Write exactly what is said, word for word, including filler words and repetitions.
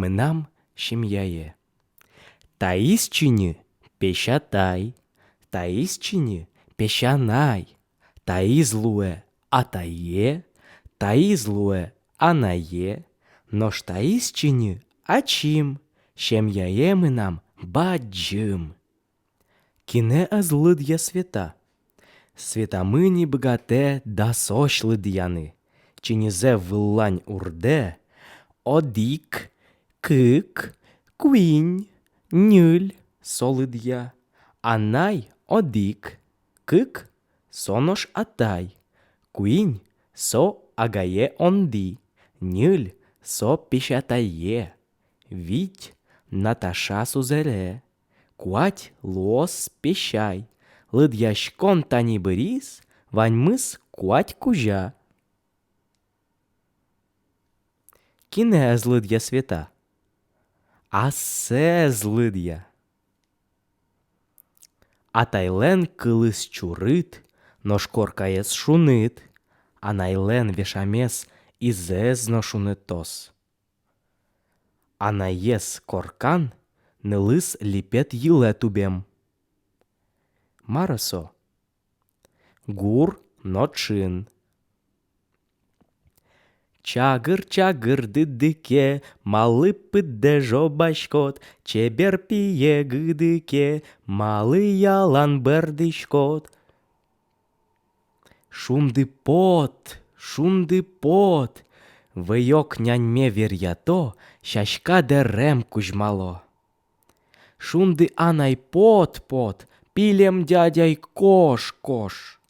мынам семьяе. Таиз чиньы — песятай, таиз чиньы — песянай, таиз луэ атае, таиз луэ анае, нош таиз чиньы ачим, семьяе мынам бадӟым. Кинэ ӧз лыдъя Света? Светамы ни быгатэ дасозь лыдъяны. Чиньызэ выллань урдэ: одӥг, кык, куинь, ньыль — со лыдъя. Анай — одӥг, кык — со нош атай, куинь — со агае онды, ньыль — со песятае, вить — Наташа сузэре, куать — луоз песяй. Лыдъяськон тани быриз, ваньмыз куать кузя. Кинэ ӧз лыдъя Света? Ассэ ӧз лыдъя. Атайлэн кылыз чурыт, нош коркаез шуныт. Анайлэн вешамез изэз но шунытоз. Анаез коркан, нылыз липет йылэ тубем. Мар-о со? Гур но ӵын. Чагыр-чагыр дыдыке, малы пыддэ жобаськод? Чебер пие гыдыке, малы ялан бӧрдӥськод? Шунды пот, шунды пот! Вӧйок няньме веръято, сяська дэрем кузьмало. Шунды, анай, пот, пот, пилем дядяй кош, кош.